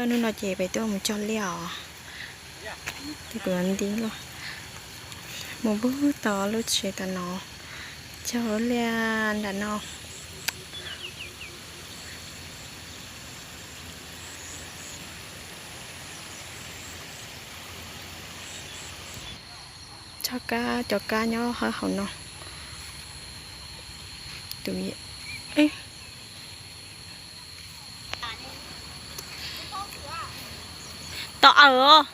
Hnub no ces peb tuaj mus cog liaj os. Ces kuv yuav nti los mus pug tom lub tsev tom no, cog liaj nram no. Txog kab, cov kab nyob hauv no. Tus, tom awm os.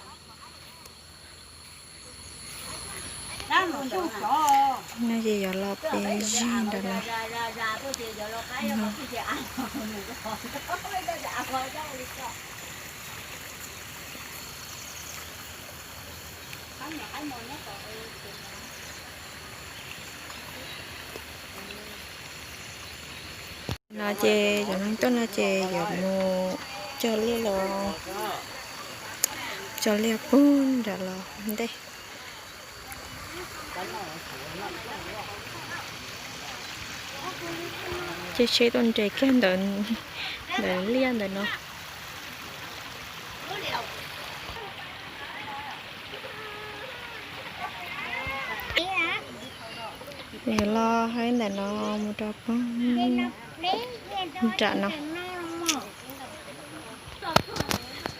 No ces yuav los pem zig nram no. No ces cov neeg tuaj no ces yuav mus cog liaj los, cog liaj pug nram los ntej. Ces tsheb tuaj nres kiag ntawm, ntawm liaj ntawm no. Los hais ntawm no mus rau pem nram no.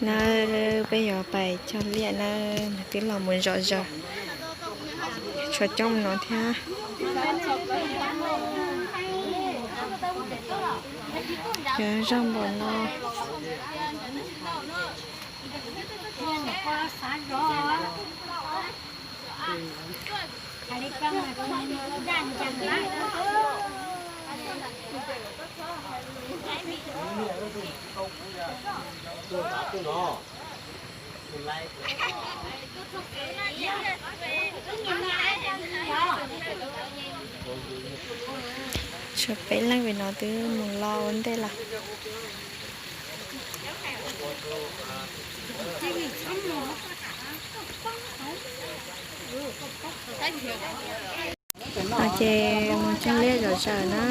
Nawb, peb yuav pais cog liaj nawb, nws twb los mus zom zaws, tshuav coob no thiab. Cov zog npaum no. Tshuav peb leeg pem no twb mus los ua ntej lawm. No ces mus cog liaj zom zaws na.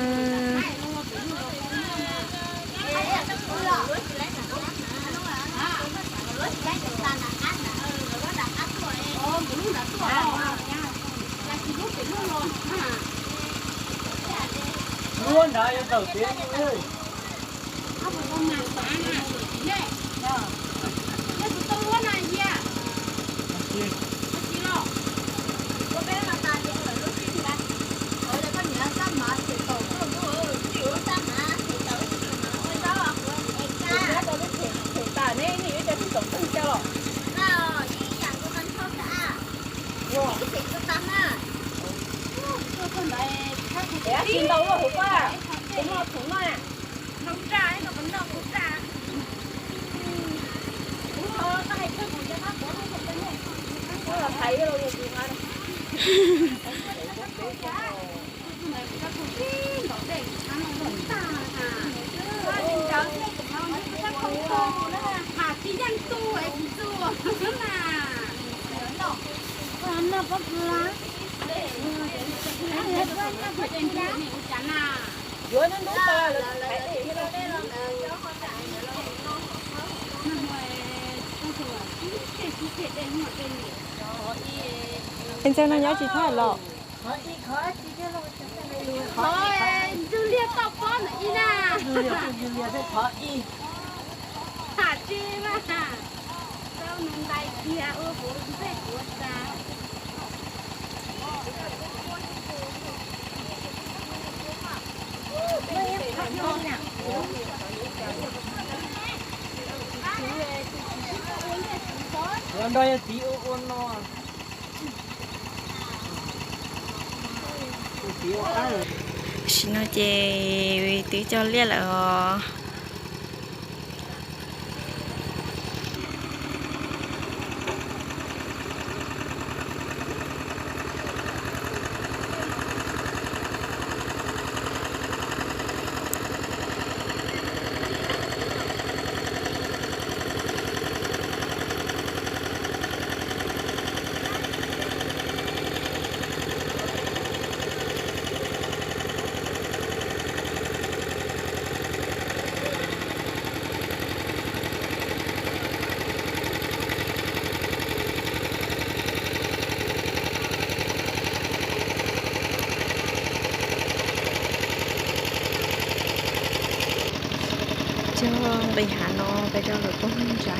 Es ntxawg no nyob tsis thaj los? Ntxwg liag toj pob ntawm ib na. Tham tsis mas, rau nws ntais kiag ua kuv ntsej kuv tas. Los nrog yawg txiv ua ua no. Tam sim no ces twb cog liaj lawm os. Peb hav no peb rau lawv poob ntsa.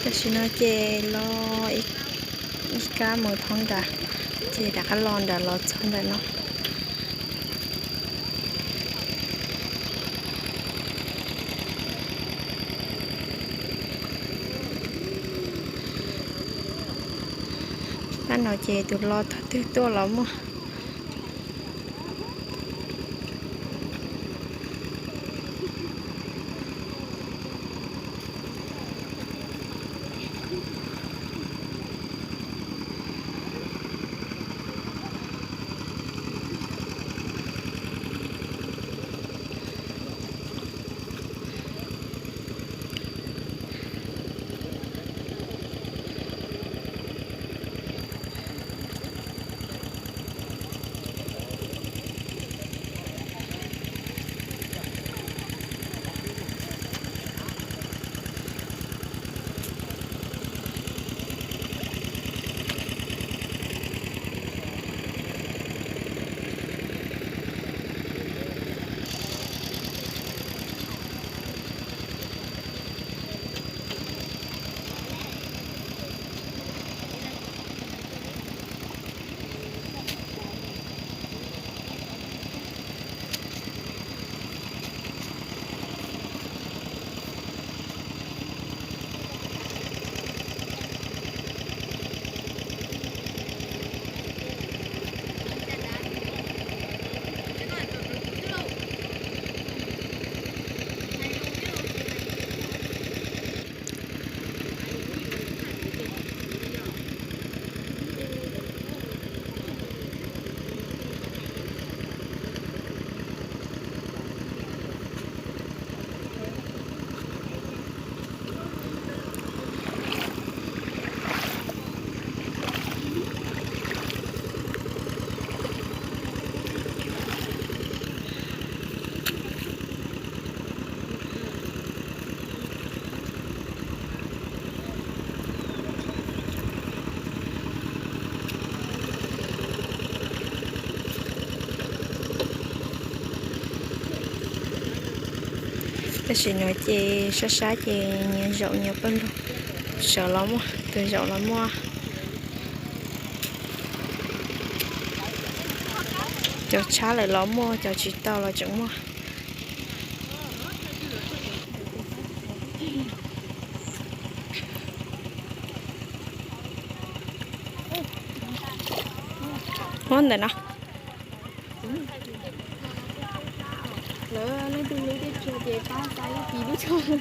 Tam sim no ces los ib kab mus thoob nrad, ces rov qab los nrad los txog nram no. Pab no ces tus los thaum twg tuaj los muaj. Tam sim no ces sab sab ces nyias zaum nyias pawg lug, sawv los muaj, tus zaum los muaj. Cov tshab lawm los muaj, cov tsis tau los tseem muaj. Muab ntawm no. Lawv leej twg hlub tej tshuaj ces pab xa ib kis lub tshuaj.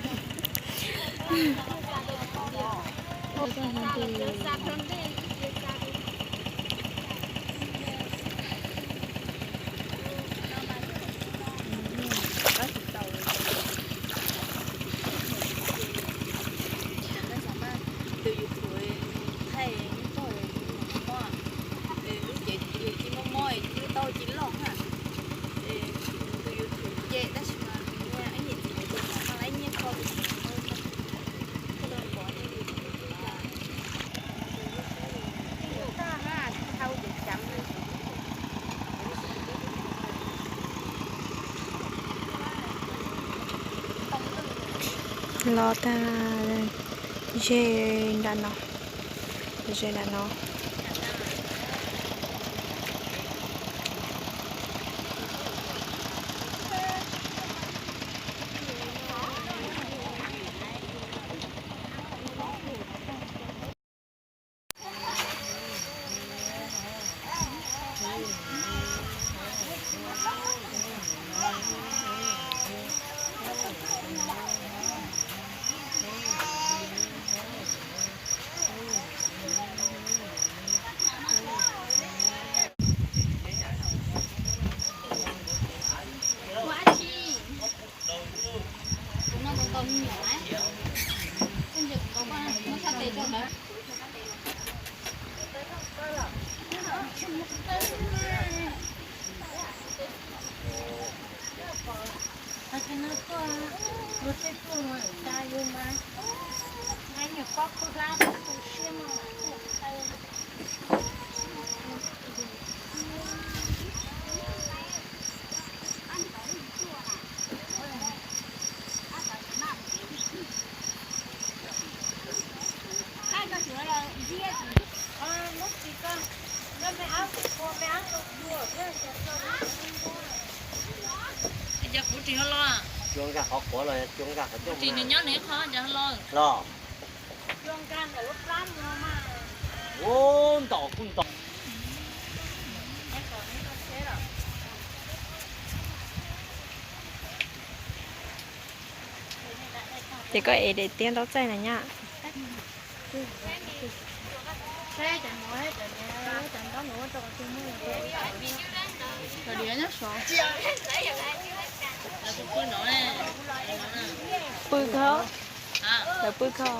Tus YouTube thaij nws txog mob, lub cev yus ci mob mob, lub taub ci loj na. Tus YouTube cem tab sis mas nws ib niam txiv hais tias maj lab nyiaj kho tus Los tag ze nram no, ze nram no. Cua nkag qhov quav los cua nkag qhov ncauj. Tsis, nws nyob nws ib qho ntawd los. Los. Ua ntaus kuj ntaus. Ces koj ev daim tiab ntaub txaij na nyab. Pw kho, lawv pw kho.